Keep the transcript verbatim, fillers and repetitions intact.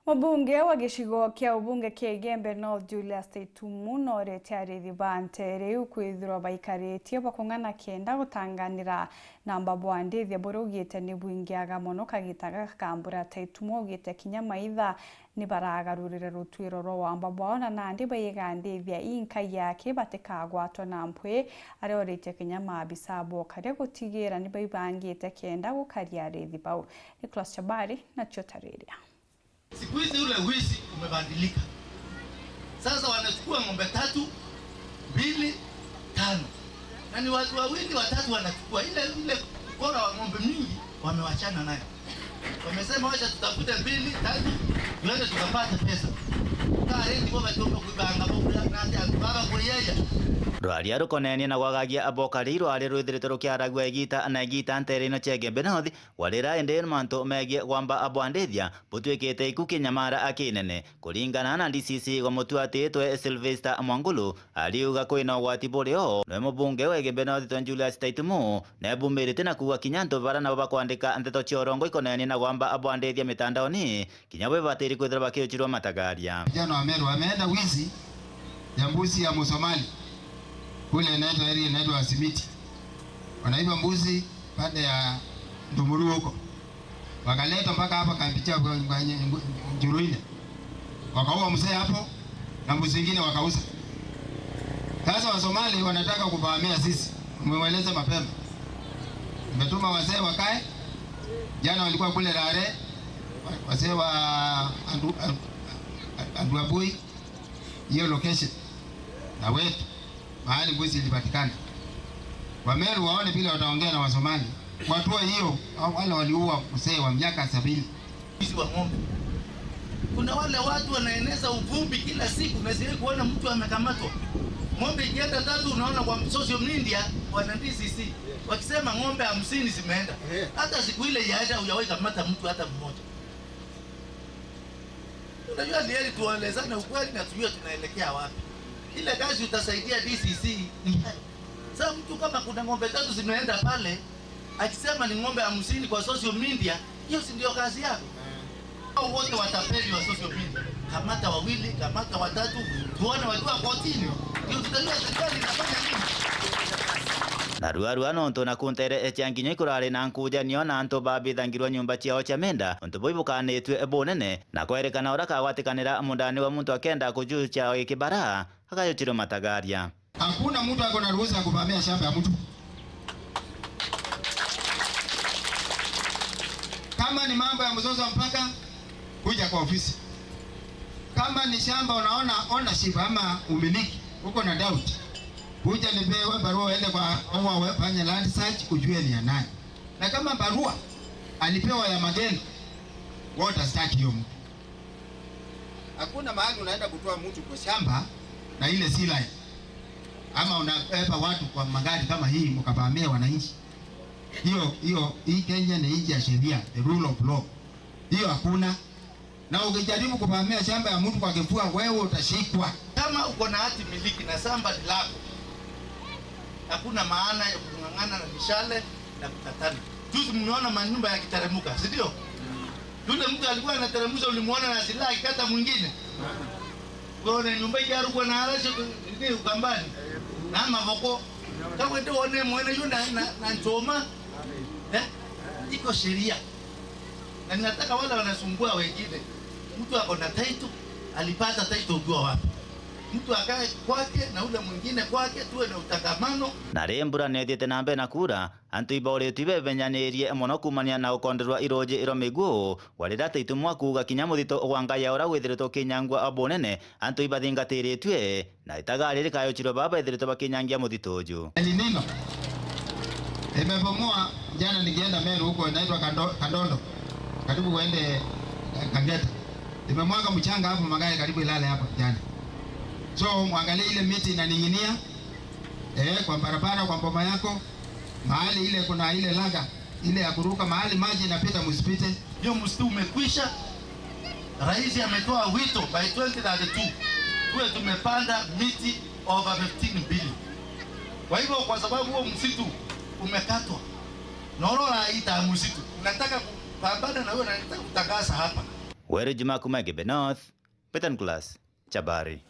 Mubunge wa gicigo kia ubunge kia Igembe North, Julius Taitumu, norete arithi ba nteere iu kwithirwa baikaritie bakung'ana kenda gutanganira namba bwa ndithia buria ugite ni bwingiaga mono kagita gaka ka mbura. Taitumu augite kinya maitha ni baragarurire rutuiro rwa wamba bwao, na nandi baigandithia inkai yake batikagwatwe na mpwi, aria oritie kinya maabisa bokaria gutigira ni baibangite kenda gukaria arithi bau. Nicholas Chabari nacio tariria. Siku hizi ule wizi umebadilika. Sasa wanachukua ng'ombe tatu, mbili, tano. Na ni watu wawili, watatu wanachukua. Ile, ile ukora wa ng'ombe mingi wamewachana nayo. Wamesema, "Wacha tutafute mbili, tatu, tuende tukapate pesa." Ka renti kwa watu wa kuibanga, kwa kula, na hata baba kuyeya. Rwaria rukonenie na gwagagia abokari rwari rwithiritwe rukiaragua igita na igita nteere ino cia Igembe North, warira indi mantu megie gwamba abwandithia butwikite iku kinyamara akinene. Kuringana na D C C wa mutuatitwe Sylvester Mwangulu, ariuga kwina ugwati buri o, nwe mubunge wa Igembe North Julius Taitumu nebumirite na kuuga kinya antu bara nabo bakwandika nteto cia urongo ikonenie na gwamba abwandithia mitandaoni, kinya bo ibatiri kwithirwa bakiuchirwa matagaria. Vijana wa Meru wameenda wizi ya mbuzi ya Msomali kule inaitwa, area inaitwa Simiti. Wanaiba mbuzi pande ya Ndumuru huko. Wakaleta mpaka hapa Kambicha kwa, kwa, Njuruine. Wakaua mzee hapo na mbuzi zingine wakauza. Sasa Wasomali wanataka kuvamia sisi. Umewaeleza mapema. Umetuma wazee wakae. Jana walikuwa kule Rare. Wazee wa Andu-, Andu-, Anduabui. Hiyo location. Na wetu. Mahali mbuzi ilipatikana. Wameru waone vile wataongea na Wasomali. Watoe hiyo, wale waliua mzee wa miaka sabini. Wizi wa ng'ombe. Kuna wale watu wanaeneza uvumi kila siku, na sijawahi kuona mtu amekamatwa. Ng'ombe ikienda tatu, unaona kwa social media, wana D C C wakisema ng'ombe hamsini zimeenda. Eh. Hata siku ile yaenda, hujawahi kamata mtu hata mmoja. Unajua, ni heri tuelezane ukweli na tujue tunaelekea wapi. Ile kazi utasaidia D C C ni hayo. Sasa mtu kama kuna ng'ombe tatu zimeenda pale, akisema ni ng'ombe hamsini kwa social media, hiyo si ndio kazi yako? Hao wote watapeli wa social media. Kamata wawili, kamata watatu, tuone wakiwa kotini. Ndio tutajua serikali inafanya nini. Na ruarua nontu na kuntere cia nginya ikurari na nkujanio na antu babithangirwa nyumba ciao cia menda, untu bui bukanitue bunene, na kwerikana uria kagwatikanira mundani wa muntu akenda kujucia gikibara, akayuchirwa matagaria. Hakuna mtu ako na ruhusa ya kuvamia shamba ya mtu. Kama ni mambo ya mzozo wa mpaka, kuja kwa ofisi. Kama ni shamba unaona ownership ama umiliki, uko na doubt, kuja nipewe barua uende kwa, au we fanye land search ujue ni ya nani. Na kama barua alipewa ya magendo, wewe utastaki hiyo mtu. Hakuna mahali unaenda kutoa mtu kwa shamba na ile sea line. Ama unabeba watu kwa magari kama hii mkavamia wananchi. Hiyo, hiyo, hii Kenya ni nchi ya sheria, the rule of law. Hiyo hakuna. Na ukijaribu kuvamia shamba ya mtu kwa kifua, wewe utashikwa. Kama uko na hati miliki na shamba ni lako, hakuna maana ya kung'ang'ana na mishale na kukatana. Juzi mmeona manyumba yakiteremuka, si ndio? Yule mtu alikuwa anateremsha, ulimuona na silaha akikata mwingine? Uone nyumba ikiarugwa na arashi ni Ukambani na mavoko. Kama ndio uone mwene yu na, na, na nchoma. Eh? Iko sheria. Na ninataka wale wanasumbua wengine, mtu ako na title, alipata title ukiwa wapi? Mtu akae kwake na ule mwingine kwake, tuwe na utangamano. Na ri mbura ni ithiite na mbere na kuura, antu iboritwe ibebenyanirie mono kuumania na gukonderwa iruuji rwa miguu, gwa riria Taitumu akuuga kinya muthito gwa Ngai ya uria withiritwe ukinyangua o bunene, antu ibathingatiritue. Na itagari rikayuchirwa baba ethiritwe bakinyangia muthito uju. El Nino imebomoa jana, nikienda Meru huko inaitwa Kando-, Kandondo, karibu uende Kangeta. Imemwaga mchanga hapo, magari karibu ilale hapo jana. So mwangalie ile miti inaning'inia, eh, kwa barabara, kwa boma yako, mahali ile kuna ile laga, ile ya kuruka, mahali maji inapita, msipite. Hiyo msitu umekwisha. Rais ametoa wito by twenty thirty-two tuwe tumepanda miti over fifteen billion. Kwa hivyo, kwa sababu huo msitu umekatwa, na unaona hii taa msitu, nataka kupambana na huyo na nataka kutangaza hapa. Weru Juma kuma Igembe North, Betan Class, Chabari.